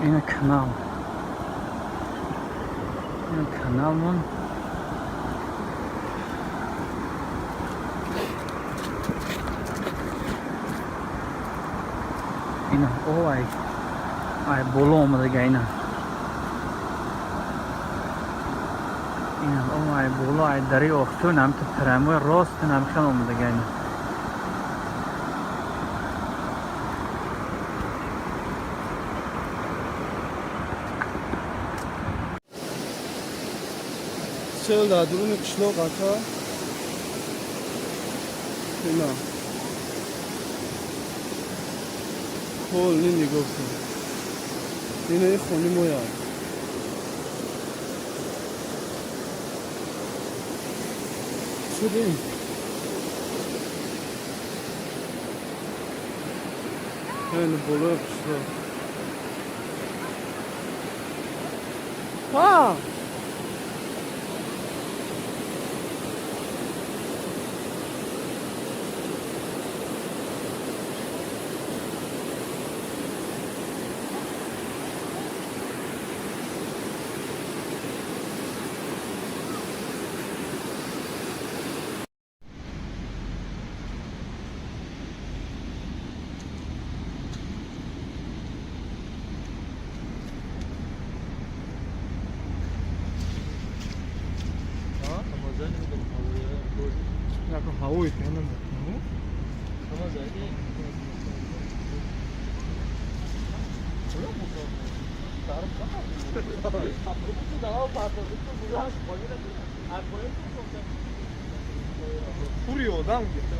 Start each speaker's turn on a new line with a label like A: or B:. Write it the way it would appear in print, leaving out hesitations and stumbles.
A: Ина канал, ина каналмон. Ина об ай боло омадага. Ина об ай боло, ай дари Оқту, намта прямой рост намхел омадага ина.
B: Сел дар дуруни қишлоқ, ака. Ина полный, нигоҳ кун, ина и хони моя. Шудем. Ина болои қишлоқ. Ҳа.
C: Ҳавои тена. Пури одам гирифта.